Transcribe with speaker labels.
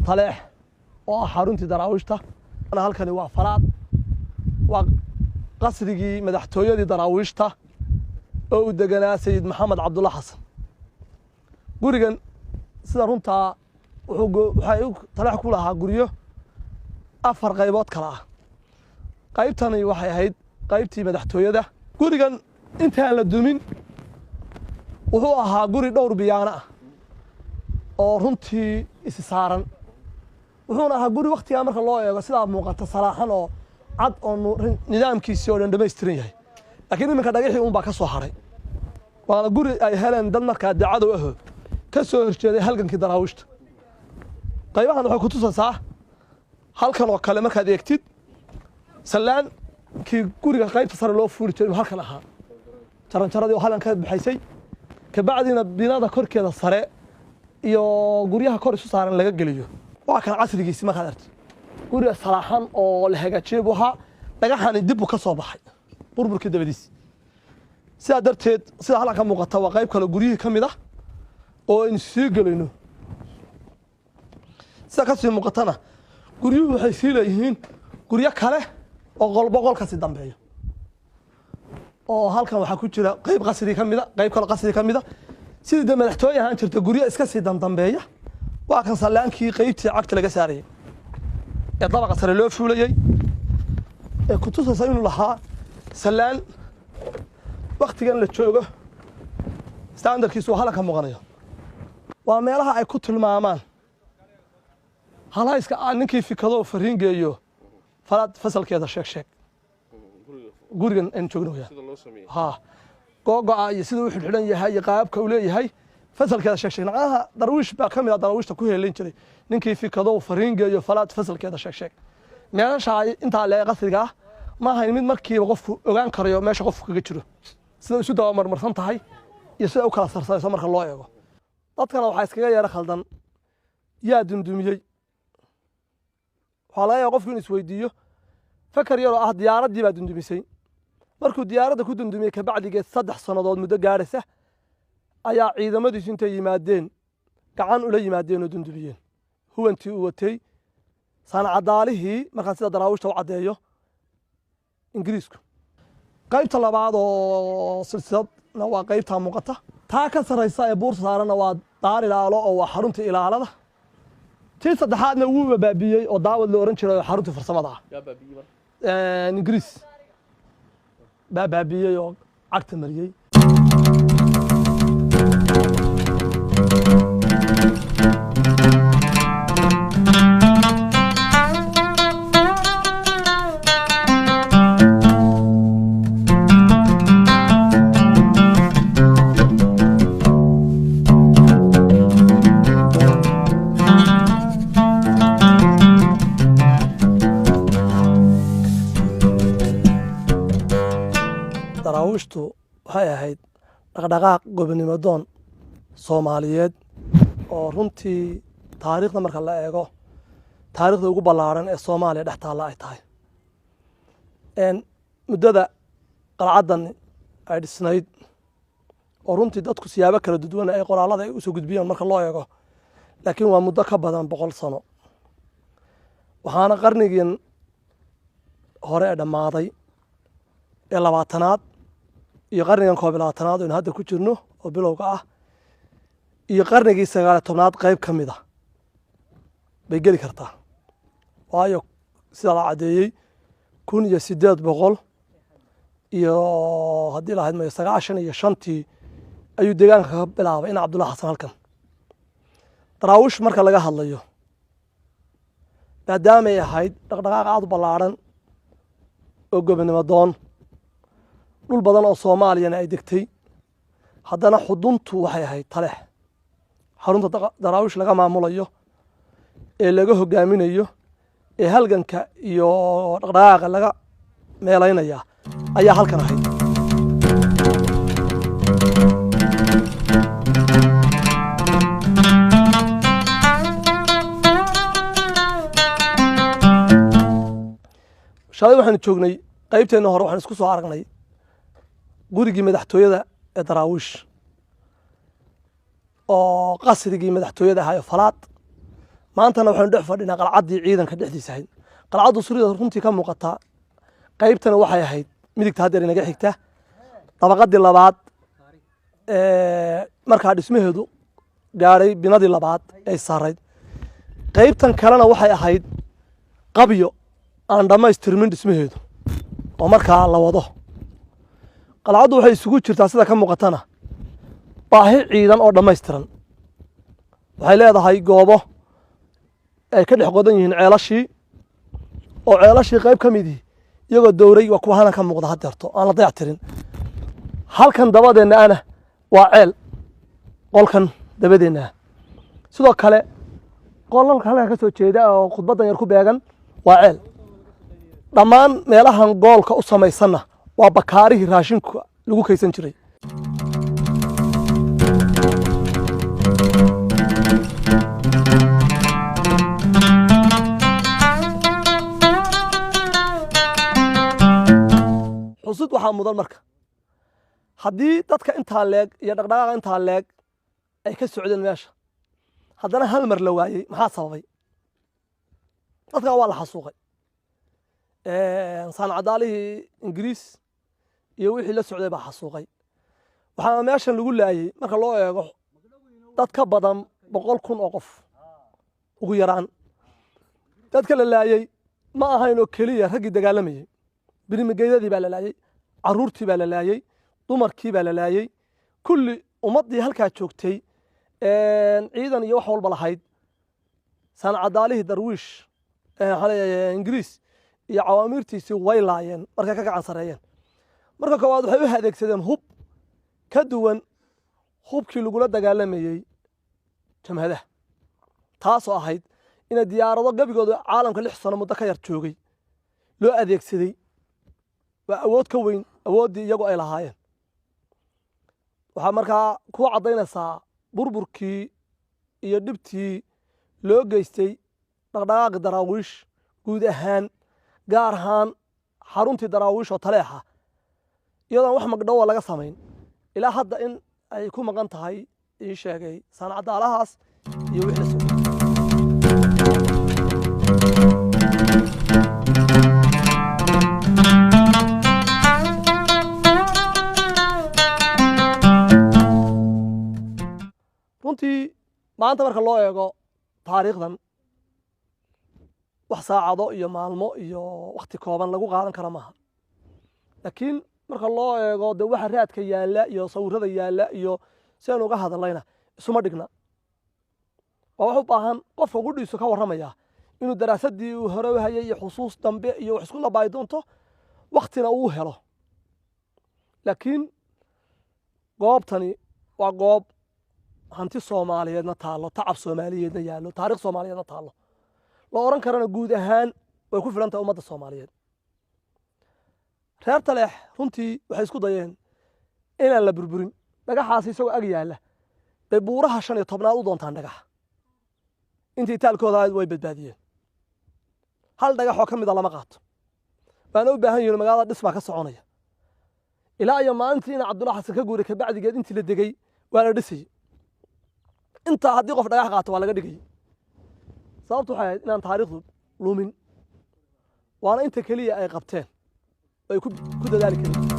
Speaker 1: Taleex oo ah xaruntii Daraawiishta. Halkani waa Falaad, waa qasrigii madaxtooyadii Daraawiishta oo uu deganaa Sayid Maxamed Cabdulla Xasan. Gurigan sida runtaa waxay Taleex ku lahaa guryo 4 qaybood kala ah. Qaybtani waxay ahayd qaybtii madaxtooyada. Gurigan intaan la dumin wuxuu ahaa guri dhowr biyaano ah oo runtii isi saaran, wuxuuna ahaa guri waktigaa marka loo eego sidaa muuqata salaaxan oo cad oo nidaamkiisii oo dhan dhamaystiran yahay, laakiin iminka dhagaxii uun baa ka soo haray. Waana guri ay heleen dad markaa dacadow aho ka soo horjeeday halgankii Daraawiishta. Qaybahan waxay ku tusaysaa halkan oo kale markaad eegtid sallaankii guriga qaybta sare loo fuuli jiray inuu halkan ahaa, jaranjaradii oo halkan ka baxaysay, kabacdina binada korkeeda sare iyo guryaha kor isu saaran laga geliyo. Waa kan casrigiisi markaad aragtid guriga salaaxan oo la hagaajiyey buu ahaa. Dhagaxani dib buu ka soo baxay burburkii dabadiis. Sidaa darteed sida halkan ka muuqata waa qayb kale guryihii ka mid ah oo aynu sii gelayno. Sida ka sii muuqatana guryuhu waxay sii leeyihiin guryo kale oo qolbo qol kasii dambeeyo, oo halkan waxaa ku jira qayb qasri ka mida, qayb kale qasri ka mida, sidii dee madaxtooye ahaan jirta guryo iska sii damdambeeya. Waa kan sallaankii qaybtii cagta laga saarayay ee dabaqa sare loo fuulayey ee ku tusaysa inuu lahaa sallaan waktigan la joogo standardkiisu waa halkan ka muuqanayo. Waa meelaha ay ku tilmaamaan halhayska aan ninkii fikado fariin geeyo Falaad fasalkeeda sheeg sheeg. Gurigan aynu joogno wayaan ha googo'a iyo sida uu xidhxidhan yahay iyo qaabka uu leeyahay fasalkeeda sheeg sheeg. Nacnaha darwiish baa ka mid ah daraawiishta ku heelin jiray ninkii fikado fariin geeyo Falaad fasalkeeda sheeg sheeg. Meelasha intaa lee qasriga ah ma ahayn mid markiiba qofku ogaan karayo meesha qofku kaga jiro, sida isu daba marmarsan tahay iyo sida u kala sarsarayso marka loo eego. Dadkana waxaa iskaga yara khaldan yaa dundumiyey. Waxaa laga yaaba qofku inuu isweydiiyo fakar yaroo ah diyaaraddii baa dundumisay. Markuu diyaaradda ku dundumiyey kabacdigeed 3 sannadood muddo gaadhaysa ayaa ciidamadiisu intay yimaadeen gacan ula yimaadeen oo dundumiyeen huwantii uu watay sancadaalihii. Markaan sida Daraawiishta u caddeeyo Ingiriisku. Qaybta labaad oo silsiladna waa qaybtaa muuqata, taa ka sarraysa ee buurta saaranna waa daar ilaalo oo waa xarunta ilaalada. Tii saddexaadna wuu baabiyey oo Daawad la oran jiray oo xaruntii farsamada ah. Ingiriis baa baabiyey oo cagta mariyey. Daraawiishtu waxay ahayd dhaqdhaqaaq gobonimo doon Soomaaliyeed oo runtii taariikhda marka la eego taariikhda ugu ballaaran ee Soomaaliya dhex taalla ay tahay. Muddada qalcaddan ay dhisnayd oo runtii dadku siyaabo kala duwan ay qoraallada ay usoo gudbiyeen marka loo eego, laakiin waa muddo ka badan 100 sano. Waxaana qarnigii hore ee dhammaaday ee 20aad iyo qarnigan 21aad aynu hadda ku jirno oo bilowga ah iyo qarnigii 19aad qayb ka mid ah bay geli kartaa, waayo sida la caddeeyey 1800 iyo haddii lahayd mayo 95tii ayuu deegaanka ka bilaabay in Cabdullahi Xasan halkan. Daraawiish marka laga hadlayo, maadaamay ahayd dhaqdhaqaaq aad u ballaaran oo gobonimo doon, dhul badan oo Soomaaliyana ay degtay, haddana xuduntu waxay ahayd Taleex, xarunta Daraawiish laga maamulayo ee laga hogaaminayo ee halganka iyo dhaqdhaqaaqa laga meelaynaya ayaa halkan ahayd. Shalay waxaanu joognay qaybteenna hore, waxaan isku soo aragnay gurigii madaxtooyada ee Daraawiish oo qasrigii madaxtooyada ahaa ee Falaad. Maantana waxaynu dhex fadhinaa qalcaddii ciidanka dhexdiisa ahayd. Qalcaddu surida runtii ka muuqataa qaybtana waxay ahayd midigta haddeer inaga xigta, dabaqadii labaad markaa dhismaheedu gaadhay binadii labaad ay saarayd. Qaybtan kalena waxay ahayd qabyo aan dhammaystirmin dhismaheedu oo markaa la wado. Qalcaddu waxay isugu jirtaa sida ka muuqatana baahi ciidan oo dhammaystiran. Waxay leedahay goobo ay ka dhex qodan yihiin ceelashii, oo ceelashii qayb ka midii iyagoo dowray waa kuwa halan ka muuqda haddeerto aan la dayac tirin. Halkan dabadeenna ana waa ceel, qolkan dabadeenna ah. Sidoo kale qolalka halkan ka soo jeeda oo khudbaddan yar ku beegan waa ceel. Dhammaan meelahan goolka u samaysanna waa bakaarihii raashinku lagu kaysan jiray. Xusid waxaa mudan marka haddii dadka intaa leeg iyo dhaqdhaqaaqa intaa leeg ay ka socdeen meesha, haddana hal mar la waayey, maxaa sababay? Dadkaa waa la xasuuqay. Saancadaalihii Ingiriis iyo wixii la socday baa xasuuqay. Waxaana meeshan lagu laayey marka loo eego dad ka badan 100,000 oo qof ugu yaraan. Dadka la laayey ma ahayn oo keliya raggii dagaalamayey, birimigeydadii baa la laayey, carruurtii baa la laayey, dumarkii baa la laayey, kulli ummaddii halkaa joogtay ciidan iyo wax walba lahayd. Saancadaalihii Darwiish waxaan leeyahay Ingiriis iyo cawaamiirtiisii way laayeen markay ka gacan sarreeyeen. Marka koowaad waxay u adeegsadeen hub ka duwan hubkii lagula dagaalamayey jamhadaha, taasoo ahayd inay diyaarado gebigooda caalamka 6 sano muddo ka yar joogay loo adeegsaday. Waa awood ka weyn awooddii iyagu ay lahaayeen. Waxaa markaa ku caddaynaysaa burburkii iyo dhibtii loo geystay dhaqdhaqaaqi Daraawiish guud ahaan, gaar ahaan xaruntii Daraawiish oo Taleexa, iyadoon wax magdhowa laga samayn ilaa hadda in ay ku maqan tahay ii sheegay sancadaalahaas iyo wixii la socday. Runtii maanta marka loo eego taariikhdan, wax saacado iyo maalmo iyo wakhti kooban lagu qaadan kara maaha, laakiin marka loo eego dee waxa raadka yaalla iyo sawirada yaalla iyo si aynu uga hadallayna isuma dhigna. Waa wax u baahan qofka qudhiisu ka warramaya inuu daraasaddii uu hore u hayay iyo xusuus dambe iyo wax isku labaayi doonto, wakhtina uu helo. Laakiin goobtani waa goob hanti Soomaaliyeedna taallo, tacab Soomaaliyeedna yaallo, taarikh Soomaaliyeedna taallo, la odhan karana guud ahaan way ku filan tahay ummadda Soomaaliyeed. Reer Taleex runtii waxay isku dayeen inaan la burburin dhagaxaas isagoo ag yaalla bay buuraha 15aad u doontaan dhagaxa. Intii taalkooda ahayd way badbaadiyeen, hal dhagax oo ka mida lama qaato. Waana u baahan yihin, magaalada dhis baa ka soconaya. Ilaa iyo maalintii ina Cabdulla Xasan ka guuray kabacdigeed intii la degey waa la dhisayey. Intaa haddii qof dhagax qaato waa laga dhigayey. Sababtu waxay ahayd inaan taariikhdu lumin, waana inta keliya ay qabteen ay ku dadaali kareen.